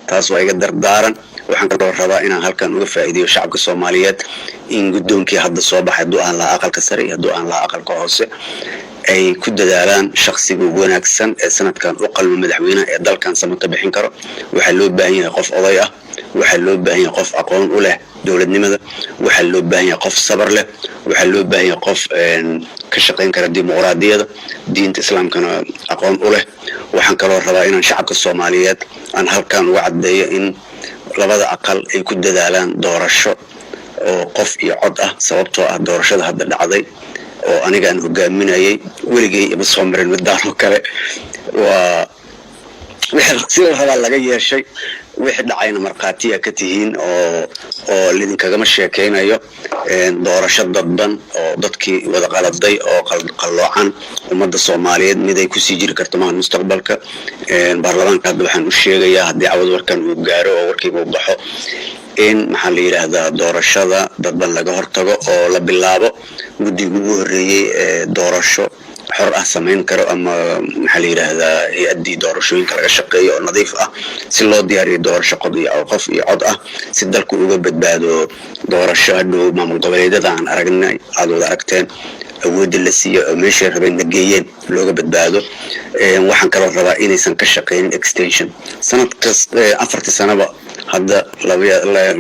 Taas waa iga dardaaran. Waxaan kaloo rabaa inaan halkan uga faa'iideeyo shacabka Soomaaliyeed in guddoonkii hadda soo baxay, hadduu aan lahaa aqalka sare iyo hadduu aan lahaa aqalka hoose, ay ku dadaalaan shaksiga ugu wanaagsan ee sanadkan u qalmo madaxweynaha ee dalkan samata bixin karo. Waxaa loo baahan yahay qof oday ah, waxaa loo baahan yahay qof aqoon u leh dowladnimada, waxaa loo baahan yahay qof sabar leh, waxaa loo baahan yahay qof ka shaqayn kara dimuqraadiyada, diinta Islaamkana aqoon u leh. Waxaan kaloo rabaa inaan shacabka Soomaaliyeed aan halkan uga caddeeyo in labada aqal ay ku dadaalaan doorasho oo qof iyo cod ah, sababtoo ah doorashada hadda dhacday oo aniga aan hogaaminayay weligay ima soo marin midaan oo kale. Waa wixii sida la rabaa laga yeeshay, wixii dhacayna markhaatiya ka tihiin oo lidinkagama sheekaynayo. Doorasho dadban oo dadkii wada qaladay oo qalloocan ummadda Soomaaliyeed mid ay kusii jiri karto maaha mustaqbalka. Baarlamaanka hadda waxaan u sheegayaa, haddii cawad warkan uu gaaro oo warkiiba u baxo, in, maxaa la yidhaahdaa, doorashada dadban laga hortago oo la bilaabo guddiga ugu horreeyey ee doorasho xor ah samayn karo, ama, maxaa la yidhaahdaa, hay-addii doorashooyinka laga shaqeeyo oo nadiif ah, si loo diyaariyo doorasho qod iyo qof iyo cod ah, si dalku uga badbaado doorasho hadhow maamul goboleedyada aan aragnay, aada wada aragteen, awoodda la siiyo oo meeshay rabeen na geeyeen looga badbaado. Waxaan kaloo rabaa inaysan ka shaqeynin extension sanad kas, 4-tii sanaba. Hadda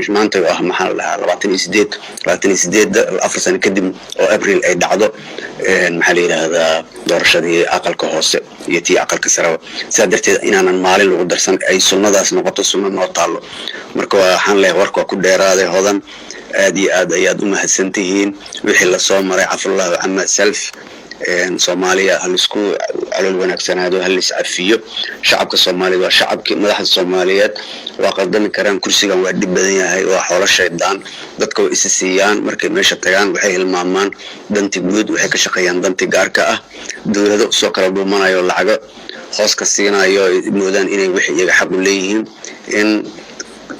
maanta oo ah, maxaa la dhahaa, 28, 28-da, 4 sano kadib oo Abril ay dhacdo, maxaa la yidhaahdaa, doorashadii aqalka hoose iyo tii aqalka sareba. Sidaa darteed inaanan maalin lagu darsan, ay sunnadaas noqoto sunno noo taallo. Marka waxaan leeyahay, warka waa ku dheeraaday. Hodan, aad iyo aad ayaad u mahadsan tihiin. Wixii lasoo maray, cafallahu cama salaf. Soomaaliya halaisku calool wanaagsanaado, halis cafiyo. Shacabka Soomaaliyeed waa shacabkii madaxda Soomaaliyeed. Waa qaldami karaan, kursigan waa dhib badan yahay, waa xoolo shaydaan. Dadka way isi siiyaan, markay meesha tagaan waxay hilmaamaan danti guud, waxay ka shaqeeyaan danti gaarka ah. Dowlado soo kala dhuumanayo, lacago hoos ka siinayo, moodaan inay wixii iyaga xaq u leeyihiin. In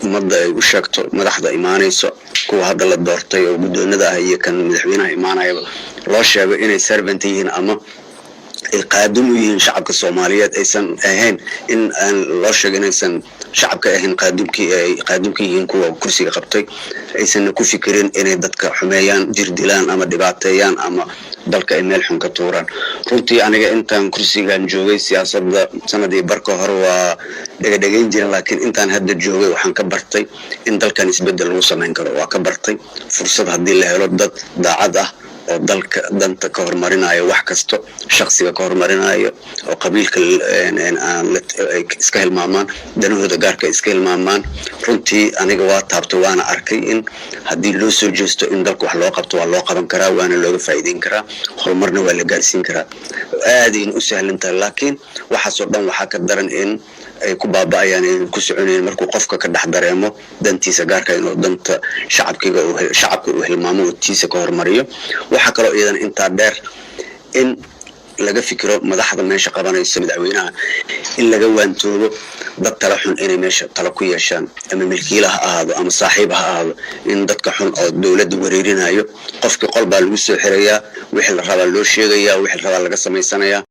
ummadda ay u sheegto madaxda imaanayso, kuwa hadda la doortay oo guddoonada ah iyo kan madaxweynaha imaanayaba, loo sheego inay servant yihiin ama ay qaadum u yihiin shacabka Soomaaliyeed, aysan ahayn in aan loo sheego inaysan shacabka ahayn qaadumkii, ay qaadumka yihiin kuwa kursiga qabtay, aysanna ku fikirin inay dadka xumeeyaan, jir dilaan ama dhibaateeyaan ama dalka ay meel xun ka tuuraan. Runtii aniga intaan kursigan joogay, siyaasadda sanadii barka hore waa dhegadhegayn jirin, laakiin intaan hadda joogay waxaan ka bartay in dalkan isbeddel lagu samayn karo. Waa ka bartay fursad haddii la helo dad daacad ah oo dalka danta ka horumarinayo, wax kasto shaksiga ka horumarinayo, oo qabiilka iska hilmaamaan, danahooda gaarka iska hilmaamaan. Runtii aniga waa taabtay, waana arkay in haddii loo soo jeesto in dalka wax loo qabto, waa loo qaban karaa, waana looga faa'iideyn karaa, horumarna waa la gaarsiin karaa, aadayna u sahlan tahay. Laakiin waxaasoo dhan waxaa ka daran in ay ku baaba'ayaan, ay ku soconayn markuu qofka ka dhex dareemo dantiisa gaarka inuu danta shacabkiga, shacabka uu hilmaamo oo tiisa ka hormariyo. Waxaa kaloo iyadana intaa dheer in laga fikiro madaxda meesha qabanayso, madaxweynaha, in laga waantoobo dad tala xun inay meesha tala ku yeeshaan, ama milkiila ha ahaado ama saaxiib ha ahaado, in dadka xun oo dowladda wareerinayo. Qofkii qol baa lagu soo xirayaa, wixii la rabaa loo sheegayaa, wixii la rabaa laga samaysanayaa.